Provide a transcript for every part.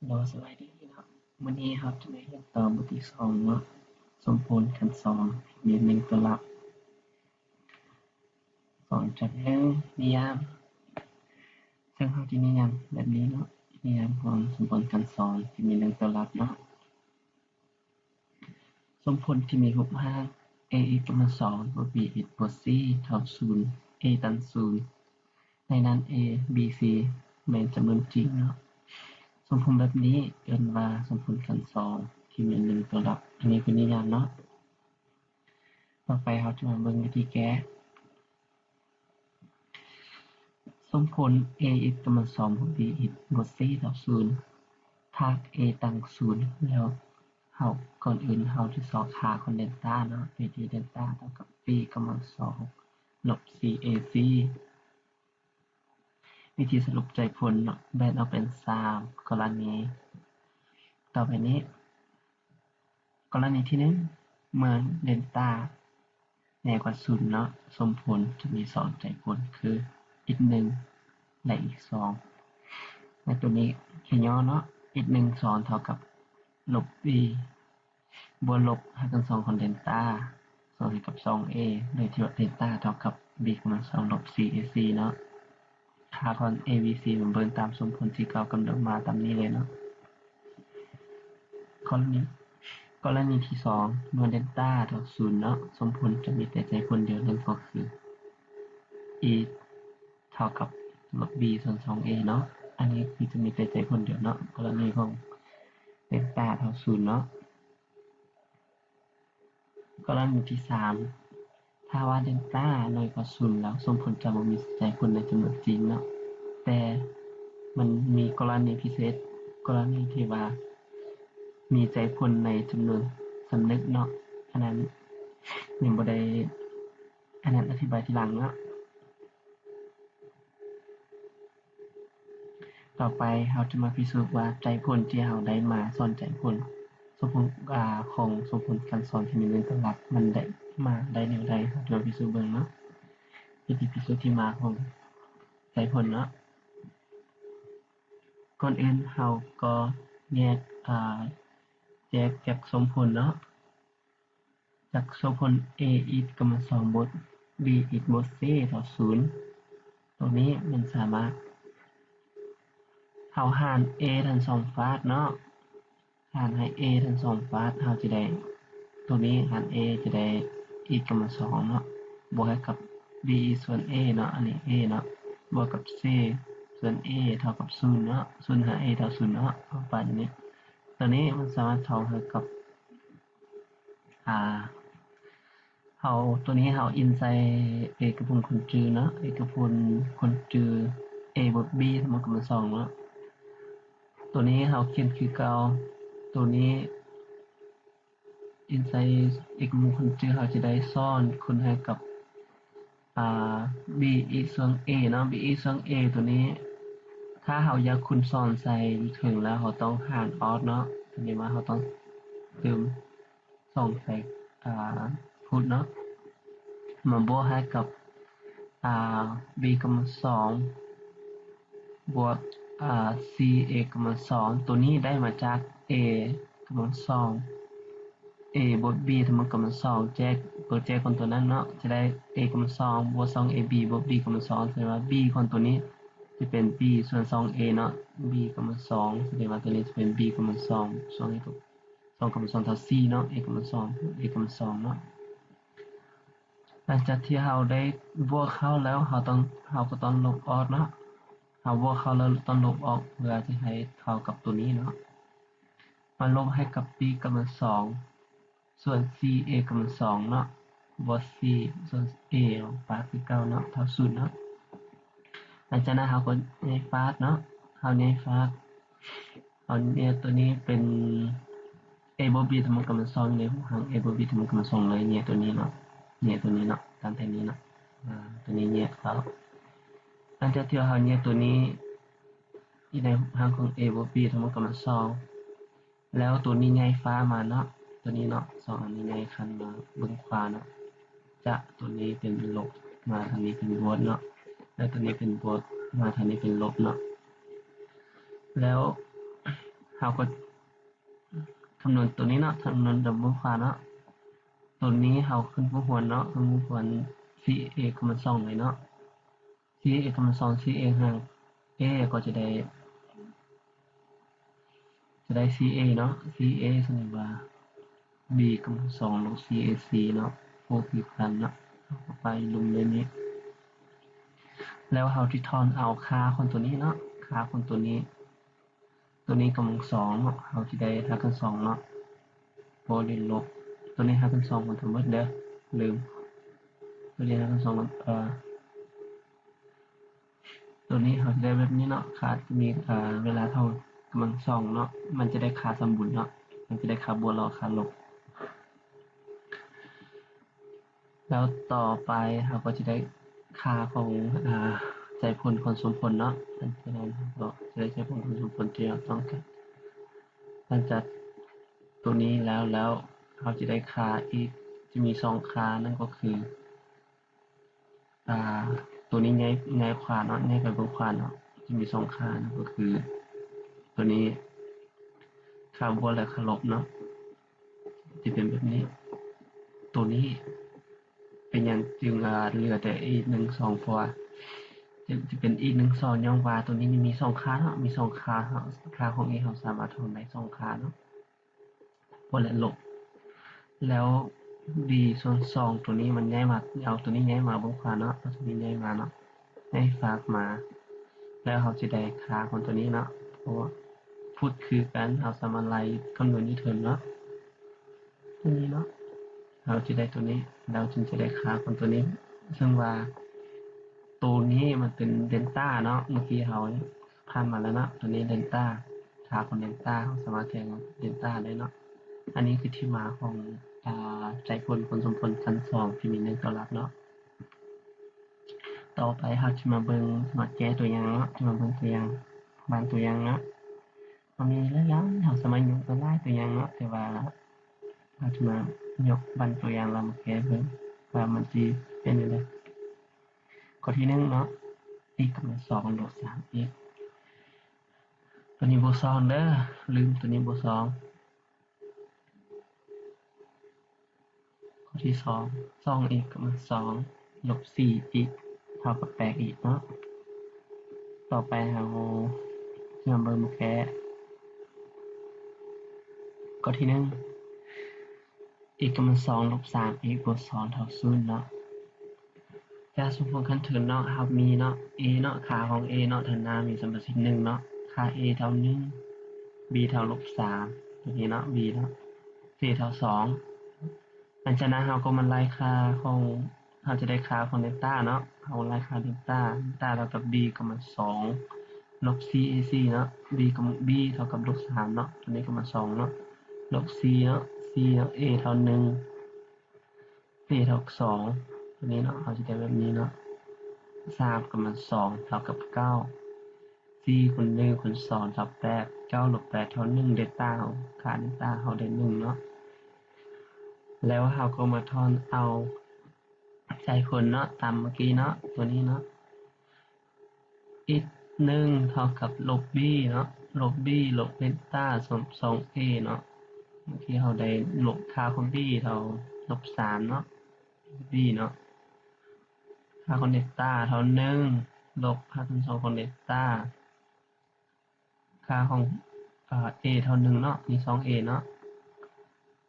ໂດຍ ສະບາຍດີເນາະ, ມື້ນີ້ເຮົາຈະມາຮຽນຕໍ່ບົດທີສອງເນາະ, ສົມຜົນຂັ້ນສອງ ມີໜຶ່ງຕົວລັບ. ສອງຈະເປັນນິຍາມ, ເຊິ່ງເຮົາຈະນິຍາມແບບນີ້ເນາະ, ນິຍາມຂອງສົມຜົນຂັ້ນສອງທີ່ມີໜຶ່ງຕົວລັບເນາະ. ສົມຜົນທີ່ມີຮູບຮ່າງ a x ກຳລັງສອງ ບວກ b x ບວກ c ເທົ່າສູນ, a ຕັ້ງສູນ, ໃນນັ້ນ a b c ແມ່ນຈຳນວນຈິງເນາະ. ສົມຜົນແບບນີ້ເອີ້ນວ່າສົມຜົນຂັ້ນສອງທີ່ມີໜຶ່ງຕົວລັບ. ອັນນີ້ຄືນິຍາມເນາະ. ຕໍ່ໄປເຮົາຈະມາເບິ່ງວິທີແກ້. ສົມຜົນ a x ກຳລັງສອງ ບວກ b x ບວກ c ເທົ່າສູນ. ຖ້າ a ຕັ້ງສູນແລ້ວ ເຮົາ, ກ່ອນອື່ນເຮົາຈະຊອກຄ່າຂອງເດລຕາເນາະ, ໂດຍທີ່ເດລຕາເທົ່າກັບ b ກຳລັງສອງ ລົບ c a c. ວິທີສະຫຼຸບໃຈຜົນເນາະ, ແບ່ງອອກເປັນສາມກໍລະນີຕໍ່ໄປນີ້. ກໍລະນີທີໜຶ່ງ, ເມື່ອເດລຕາໃຫຍ່ກວ່າສູນເນາະ, ສົມຜົນຈະມີສອງໃຈຜົນຄື x ໜຶ່ງ ແລະ x ສອງ. ໃນຕົວນີ້ ຂີ້ຍໍ້ເນາະ, x ໜຶ່ງສອງເທົ່າກັບລົບ b ບວກລົບຮາກຂັ້ນສອງຂອງເດລຕາ ສອງໃຫ້ກັບສອງ a ໂດຍທີ່ວ່າເດລຕາເທົ່າກັບ b ກຳລັງສອງ ລົບ c a c ເນາະ. ຄ່າຂອງ a b c ມັນເບິ່ງຕາມສົມຜົນທີ່ເຂົາກຳນົດມາຕາມນີ້ເລີຍເນາະ. ກໍລະນີ, ກໍລະນີທີສອງ, ເມື່ອເດລຕາເທົ່າສູນເນາະ, ສົມຜົນຈະມີແຕ່ໃຈຜົນດຽວ, ນັ້ນກໍຄື x ເທົ່າກັບລົບ b ສ່ວນສອງ a ເນາະ. ອັນນີ້ຄືຈະມີແຕ່ໃຈຜົນດຽວເນາະ, ກໍລະນີຂອງເດລຕາເທົ່າສູນເນາະ. ກໍລະນີທີສາມ, ຖ້າວ່າເດລຕານ້ອຍກວ່າສູນແລ້ວ, ສົມຜົນຈະບໍ່ມີໃຈຜົນໃນຈຳນວນຈິງເນາະ, ແຕ່ມັນມີກໍລະນີພິເສດ, ກໍລະນີທີ່ວ່າມີໃຈຜົນໃນຈຳນວນສ່ຳນຶກເນາະ. ອັນນັ້ນຍັງບໍ່ໄດ້, ອັນນັ້ນອະທິບາຍທີຫຼັງເນາະ. ຕໍ່ໄປເຮົາຈະມາພິສູດວ່າໃຈຜົນທີ່ເຮົາໄດ້ມາສອນໃຈຜົນ ສົມຜົນ, ອາ, ຂອງສົມຜົນຂັ້ນສອງທີ່ມີໜຶ່ງຕົວລັບ ມັນໄດ້ມາໄດ້ແນວໃດ, ເຮົາຈະມາພິສູດເບິ່ງເນາະ. ວິທີພິສູດທີ່ມາຂອງໃຈຜົນເນາະ. ກ່ອນອື່ນເຮົາກໍແຍກ, ອາ, ແຍກຈາກສົມຜົນເນາະ. ຈາກສົມຜົນ a x ກຳລັງສອງ ບວກ b x ບວກ c ເທົ່າສູນ, ໂຕນີ້ມັນສາມາດ, ເຮົາຫານ a ທັງສອງຟາກເນາະ, ຫານໃຫ້ a ທັງສອງຟາກ, ເຮົາຈະໄດ້, ໂຕນີ້ຫານ a ຈະໄດ້ x ກຳລັງສອງເນາະ, ບວກໃຫ້ກັບ b x ສ່ວນ a ເນາະ, ອັນນີ້ a ເນາະ, ບວກກັບ c ສ່ວນ a ເທົ່າກັບສູນເນາະ, ສູນຫາ a ເທົ່າສູນເນາະ, ເອົາປານນີ້. ໂຕນີ້ມັນສາມາດເທົ່າໃຫ້ກັບ ອາ ເຮົາ, ໂຕນີ້ເຮົາອີງໃສ່ເອກະພົນຄົນຈື່ເນາະ, ເອກະພົນຄົນຈື່ a ບວກ b ທັງໝົດກຳລັງສອງເນາະ. ໂຕນີ້ເຮົາຂຽນຄືເກົ່າ, ໂຕນີ້ອີງໃສ່ເອກະພົນຄົນຈື່, ເຮົາຈະໄດ້ສອນຄູນໃຫ້ກັບ ອາ b x ສ່ວນ a ເນາະ, b x ສ່ວນ a ໂຕນີ້ ຖ້າເຮົາຢາກຄູນສອນໃສ່ຢູ່ເທິງແລ້ວ ເຮົາຕ້ອງຫານອອກເນາະ, ໂຕນີ້ວ່າເຮົາຕ້ອງຕື່ມ ສອງໃສ່ ອາ ພຸດເນາະ, ມາບວກໃຫ້ກັບ ອາ b ກຳລັງສອງ ບວກ ອາ c a ກຳລັງສອງ, ໂຕນີ້ໄດ້ມາຈາກ a ກຳລັງສອງ a ບວກ b ທັງໝົດກຳລັງສອງ ແຈກ ຕົວແຈກຂອງຕົວນັ້ນເນາະ, ຈະໄດ້ a ກຳລັງສອງ ບວກ ສອງ a b ບວກ b ກຳລັງສອງ, ສະແດງວ່າ b ຂອງຕົວນີ້ຈະເປັນ b ສ່ວນ ສອງ a ເນາະ, b ກຳລັງສອງ ສະແດງວ່າຕົວນີ້ຈະເປັນ b ກຳລັງສອງ ສ່ວນໃຫ້ກັບ ສອງກຳລັງສອງເທົ່າສີ່ເນາະ, a ກຳລັງສອງ a ກຳລັງສອງເນາະ. ຫຼັງຈາກທີ່ເຮົາໄດ້ບວກເຂົ້າແລ້ວ ເຮົາຕ້ອງ ເຮົາກໍຕ້ອງລົບອອກເນາະ, ເຮົາບວກເຂົ້າແລ້ວຕ້ອງລົບອອກ ເພື່ອຈະໃຫ້ເທົ່າກັບຕົວນີ້ເນາະ, ມາລົບໃຫ້ກັບ b ກຳລັງສອງ ສ່ວນ c a ກຳລັງສອງເນາະ ບວກ c ສ່ວນ a ປາກຄືເກົ່າເນາະ ເທົ່າສູນເນາະ. ຫຼັງຈາກນັ້ນເຮົາກໍແຍກຟາກເນາະ, ເຮົາແຍກຟາກ ເຮົາແຍກຕົວນີ້ເປັນ a ບວກ b ທັງໝົດກຳລັງສອງ ຢູ່ໃນຮູບຮ່າງ a ບວກ b ທັງໝົດກຳລັງສອງເລີຍ, ແຍກຕົວນີ້ເນາະ, ແຍກຕົວນີ້ເນາະ, ຕາມແຖວນີ້ເນາະ, ອາ ຕົວນີ້ແຍກເຂົ້າ. ຫຼັງຈາກທີ່ວ່າເຮົາແຍກຕົວນີ້ ຢູ່ໃນຮູບຮ່າງຂອງ a ບວກ b ທັງໝົດກຳລັງສອງ ແລ້ວຕົວນີ້ໃຫຍ່ຟ້າມາເນາະ, ຕົວນີ້ເນາະ, ສອງອັນນີ້ໃຫຍ່ຂັ້ນມາເບື້ອງຂວາເນາະ, ຈາກຕົວນີ້ເປັນລົບ ມາທາງນີ້ເປັນບວກເນາະ, ແລ້ວຕົວນີ້ເປັນບວກ ມາທາງນີ້ເປັນລົບເນາະ. ແລ້ວ ເຮົາກໍຄຳນວນໂຕນີ້ເນາະ ຄຳນວນຕາມເບື້ອງຂວາເນາະ. ໂຕນີ້ເຮົາຂຶ້ນຜູ້ຮວນເນາະ ຂຶ້ນຜູ້ຮວນ ຊີເອ ກຳລັງສອງເລີຍເນາະ. ຊີເອ ກຳລັງສອງ ຊີເອຫານ ເອ ກໍຈະໄດ້ ຈະໄດ້ ຊີເອ ເນາະ ຊີເອ ສະເໜີວ່າ ບີ ກຳລັງສອງ ລົບ ຊີເອ ສີ່ ເນາະ ກໍຄືກັນເນາະ. ເຮົາກໍໄປລົງເລີຍນີ້ ແລ້ວເຮົາຊິຖອນເອົາຄ່າຂອງໂຕນີ້ເນາະ ຄ່າຂອງໂຕນີ້ ໂຕນີ້ກຳລັງສອງເນາະ ເຮົາຊິໄດ້ຮາກຂັ້ນສອງເນາະ ບໍ່ໄດ້ລົບ ໂຕນີ້ຮາກຂັ້ນສອງມັນທັງໝົດເດີ ລືມ ໂຕນີ້ຮາກຂັ້ນສອງມັນ ເອີ ໂຕນີ້ເຮົາຈະໄດ້ແບບນີ້ເນາະ ຄ່າຈະມີ ເອີ ເວລາເທົ່າກຳລັງສອງເນາະ ມັນຈະໄດ້ຄ່າສົມບູນເນາະ ມັນຈະໄດ້ຄ່າບວກ ແລ້ວຄ່າລົບ. ແລ້ວຕໍ່ໄປເຮົາກໍຈະໄດ້ຄ່າຂອງ ອາ ໃຈຜົນຄວາມສົມຜົນເນາະ ຫຼັງຈາກນັ້ນເຮົາກໍຈະໄດ້ໃຈຜົນຄວາມສົມຜົນທີ່ເຮົາຕ້ອງການ. ຫຼັງຈາກໂຕນີ້ແລ້ວ ແລ້ວເຮົາຈະໄດ້ຄ່າອີກ ຈະມີສອງຄ່າ ນັ້ນກໍຄື ອາ ໂຕນີ້ຍ້າຍ ຍ້າຍຂວາເນາະ ຍ້າຍໄປເບື້ອງຂວາເນາະ ຈະມີສອງຄ່າ ນັ້ນກໍຄື ໂຕນີ້ຄ່າບວກ ແລະ ຄ່າລົບເນາະ ຈະເປັນແບບນີ້. ໂຕນີ້ເປັນຫຍັງຈຶ່ງ ອາ ເຫຼືອແຕ່ອີກໜຶ່ງສອງ ເພາະວ່າຈະ ຈະເປັນອີກໜຶ່ງສອງ ຍ້ອນວ່າໂຕນີ້ມີສອງຄ່າເນາະ ມີສອງຄ່າເນາະ ຄ່າຂອງ A ເຮົາສາມາດຖອນໄດ້ສອງຄ່າເນາະ ບວກ ແລະ ລົບ. ແລ້ວ B ສ່ວນສອງ ໂຕນີ້ມັນຍ້າຍມາ ເອົາໂຕນີ້ຍ້າຍມາເບື້ອງຂວາເນາະ ເອົາໂຕນີ້ຍ້າຍມາເນາະ ຍ້າຍຟາກມາ ແລ້ວເຮົາຈະໄດ້ຄ່າຂອງໂຕນີ້ເນາະ ເພາະວ່າ ພຸດຄືກັນ ເຮົາສາມາດໄລ່ຄຳນວນຢູ່ເທິງເນາະ ຕົວນີ້ເນາະ ເຮົາຈະໄດ້ຕົວນີ້ ເຮົາຈຶ່ງຈະໄດ້ຄ່າຂອງຕົວນີ້ ເຊິ່ງວ່າໂຕນີ້ມັນເປັນເດນຕາເນາະ ເມື່ອກີ້ເຮົາຜ່ານມາແລ້ວເນາະ ຕົວນີ້ເດນຕາ ຄ່າຂອງເດນຕາ ເຮົາສາມາດແທນເດນຕາໄດ້ເນາະ. ອັນນີ້ຄືທີ່ມາຂອງ ອາ ໃຈຜົນຄວາມສົມຜົນຂັ້ນສອງທີ່ມີໜຶ່ງຕົວລັບເນາະ. ຕໍ່ໄປເຮົາຈະມາເບິ່ງ ມາແກ້ຕົວຢ່າງເນາະ ຈະມາເບິ່ງຕົວຢ່າງ ບາງຕົວຢ່າງເນາະ ມັນມີຫຼາຍໆ ເຮົາສາມາດຍົກໄດ້ຫຼາຍຕົວຢ່າງເນາະ ແຕ່ວ່າເຮົາຈະມາຍົກບາງຕົວຢ່າງ ແລ້ວມາແກ້ເບິ່ງວ່າມັນຊິເປັນແນວໃດ. ຂໍ້ທີໜຶ່ງເນາະ x ກຳລັງສອງ ລົບ ສາມ x ຕົວນີ້ບວກສອງເດີ ລືມ ຕົວນີ້ບວກສອງ. ຂໍ້ທີສອງ ສອງ x ກຳລັງສອງ ລົບ ສີ່ x ເທົ່າກັບ ແປດ x ເນາະ. ຕໍ່ໄປເຮົາຈະມາເບິ່ງແກ້ ຂໍ້ທີໜຶ່ງ x ກຳລັງສອງ ລົບ ສາມ x ບວກສອງ ເທົ່າສູນເນາະ. ຈາກສົມຜົນຂັ້ນເທິງເນາະ ເຮົາມີເນາະ a ເນາະ ຄ່າຂອງ a ເນາະ ຖານະມີສຳປະສິດໜຶ່ງເນາະ ຄ່າ a ເທົ່າໜຶ່ງ b ເທົ່າລົບສາມ ຕົວນີ້ເນາະ b ເນາະ c ເທົ່າສອງ. ຫຼັງຈາກນັ້ນເຮົາກໍມາໄລ່ຄ່າຂອງ ເຮົາຈະໄດ້ຄ່າຂອງເດນຕາເນາະ ເຮົາໄລ່ຄ່າເດນຕາ ເດນຕາເທົ່າກັບ b ກຳລັງສອງ ລົບ ສີ່ a c ເນາະ b ກຳ b ເທົ່າກັບລົບສາມເນາະ ຕົວນີ້ກຳລັງສອງເນາະ ລົບສີ່ເນາະ c ເນາະ a ເທົ່າໜຶ່ງ c ເທົ່າສອງ ຕົວນີ້ເນາະ ເຮົາຈະໄດ້ແບບນີ້ເນາະ ສາມກຳລັງສອງເທົ່າກັບເກົ້າ ສີ່ຄູນໜຶ່ງຄູນສອງເທົ່າແປດ ເກົ້າລົບແປດເທົ່າໜຶ່ງ ເດນຕາເຮົາ ຄ່າເດນຕາເຮົາໄດ້ໜຶ່ງເນາະ. ແລ້ວເຮົາກໍມາຖອນເອົາໃຈຜົນເນາະ ຕາມເມື່ອກີ້ເນາະ ຕົວນີ້ເນາະ x ໜຶ່ງເທົ່າກັບລົບ b ເນາະ ລົບ b ລົບເດນຕາ ສອງ a ເນາະ ເມື່ອກີ້ເຮົາໄດ້ລົບຄ່າຂອງ b ເທົ່າລົບສາມເນາະ b ເນາະ ຄ່າຂອງເດນຕາເທົ່າໜຶ່ງ ລົບຄ່າທັງສອງຂອງເດນຕາ ຄ່າຂອງ ເອີ a ເທົ່າໜຶ່ງເນາະ ມີສອງ a ເນາະ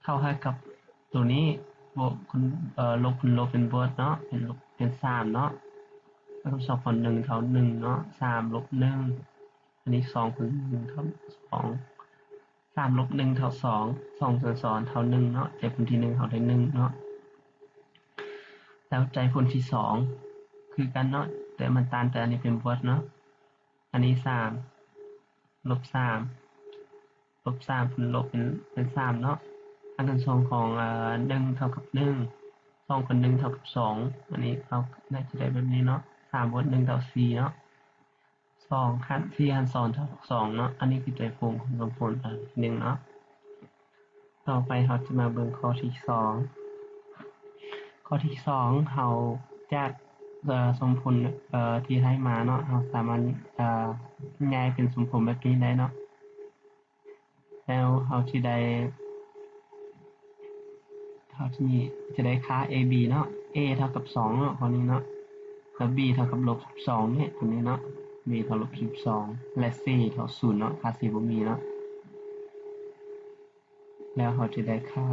ເທົ່າໃຫ້ກັບຕົວນີ້ ບວກຄູນ ເອີ ລົບຄູນລົບເປັນບວກເນາະ ເປັນລົບ ເປັນສາມເນາະ ແລ້ວກໍສອງຄູນໜຶ່ງເທົ່າໜຶ່ງເນາະ ສາມລົບໜຶ່ງ ອັນນີ້ສອງຄູນໜຶ່ງເທົ່າສອງ ສາມລົບໜຶ່ງເທົ່າສອງ ສອງສ່ວນສອງເທົ່າໜຶ່ງເນາະ ໃຈຜົນທີໜຶ່ງເຮົາໄດ້ໜຶ່ງເນາະ ແລ້ວໃຈຜົນທີສອງຄືກັນເນາະ ແຕ່ມັນຕ່າງ ແຕ່ອັນນີ້ເປັນບວກເນາະ ອັນນີ້ສາມ ລົບສາມ ລົບສາມຄູນລົບເປັນ ເປັນສາມເນາະ ອັນທັງສອງຂອງ ເອີ ໜຶ່ງເທົ່າກັບໜຶ່ງ ສອງຄູນໜຶ່ງເທົ່າກັບສອງ ອັນນີ້ເຮົາໜ້າຈະໄດ້ແບບນີ້ເນາະ ສາມບວກໜຶ່ງເທົ່າສີ່ເນາະ ສອງຫານ ສີ່ຫານສອງເທົ່າກັບສອງເນາະ ອັນນີ້ຄືໃຈຜົນຂອງສົມຜົນອັນທີໜຶ່ງເນາະ. ຕໍ່ໄປເຮົາຈະມາເບິ່ງຂໍ້ທີສອງ ຂໍ້ທີສອງເຮົາຈາກ ເອີ ສົມຜົນ ເອີ ທີ່ໃຫ້ມາເນາະ ເຮົາສາມາດ ເອີ ຍ້າຍເປັນສົມຜົນແບບນີ້ໄດ້ເນາະ ແລ້ວເຮົາຊິໄດ້ ເຮົາຊິໄດ້ຄ່າ ເອ ບີ ເນາະ ເອເທົ່າກັບສອງເນາະ ຂໍ້ນີ້ເນາະ ແລ້ວບີເທົ່າກັບລົບສິບສອງເນາະ ຕົວນີ້ເນາະ ບີເທົ່າລົບສິບສອງ ແລະ ຊີເທົ່າສູນເນາະ ຄ່າຊີບໍ່ມີເນາະ ແລ້ວເຮົາຈະໄດ້ຄ່າ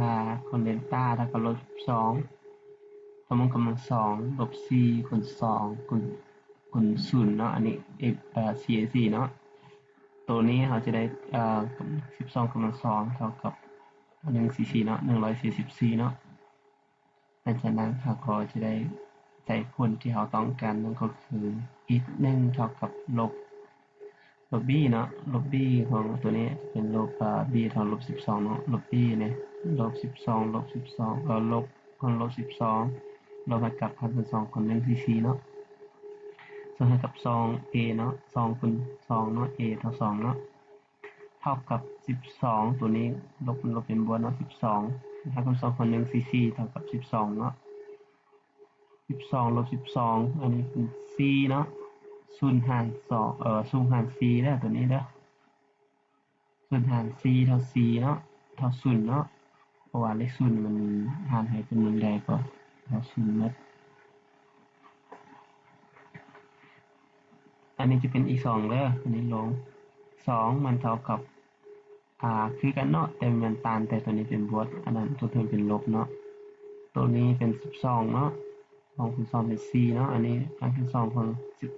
ຂອງເດລຕາເທົ່າກັບລົບສິບສອງ ສະໝຸດກຳລັງສອງ ລົບສີ່ຄູນສອງຄູນ ຄູນສູນເນາະ ອັນນີ້ ເອ ເອີ ຊີ ເອ ຊີ ເນາະ ໂຕນີ້ເຮົາຈະໄດ້ ເອີ ສິບສອງກຳລັງສອງເທົ່າກັບໜຶ່ງສີ່ສີ່ເນາະ ໜຶ່ງຮ້ອຍສີ່ສິບສີ່ເນາະ ຫຼັງຈາກນັ້ນເຮົາກໍຈະໄດ້ໃສ່ຜົນທີ່ເຮົາຕ້ອງການ ນັ້ນກໍຄື ເອັກໜຶ່ງເທົ່າກັບລົບ ລົບບີເນາະ ລົບບີຂອງໂຕນີ້ຈະເປັນລົບ ເອີ ບີເທົ່າລົບສິບສອງເນາະ ລົບບີນີ້ ລົບສິບສອງ ລົບສິບສອງ ເອີ ລົບ ຄູນລົບສິບສອງ ລົບໃຫ້ກັບ ຫານສ່ວນສອງຄູນໜຶ່ງສີ່ສີ່ເນາະ ສ່ວນໃຫ້ກັບສອງ ເອ ເນາະ ສອງຄູນສອງເນາະ ເອເທົ່າສອງເນາະ ເທົ່າກັບສິບສອງ ໂຕນີ້ລົບ ລົບເປັນບວກເນາະ ສິບສອງ ຫານສອງຄູນໜຶ່ງສີ່ສີ່ ເທົ່າກັບສິບສອງເນາະ ສິບສອງລົບສິບສອງ ອັນນີ້ເປັນສີ່ເນາະ ສູນຫານສອງ ເອີ ສູນຫານສີ່ເດີ ໂຕນີ້ເດີ ສູນຫານສີ່ເທົ່າສີ່ເນາະ ເທົ່າສູນເນາະ ເພາະວ່າເລກສູນມັນຫານໃຫ້ຈຳນວນໃດກໍເທົ່າສູນໝົດ ອັນນີ້ຈະເປັນອີກສອງເດີ ອັນນີ້ລົງ ສອງມັນເທົ່າກັບ ອາ ຄືກັນເນາະ ແຕ່ມັນຕ່າງແຕ່ໂຕນີ້ເປັນບວກ ອັນນັ້ນຕົວເທິງເປັນລົບເນາະ ໂຕນີ້ເປັນສິບສອງເນາະ ສອງຄູນສອງເປັນສີ່ເນາະ ອັນນີ້ຫານສອງຄູນ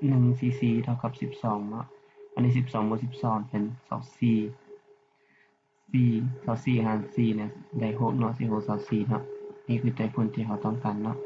ໜຶ່ງສີ່ສີ່ ເທົ່າກັບສິບສອງເນາະ ອັນນີ້ສິບສອງບວກສິບສອງເປັນຊາວສີ່ ຊາວສີ່ຫານສີ່ນີ້ໄດ້ຫົກເນາະ ຊິຫົກຊາວສີ່ເນາະ ນີ້ຄືໄດ້ຜົນທີ່ເຮົາຕ້ອງການເນາະ.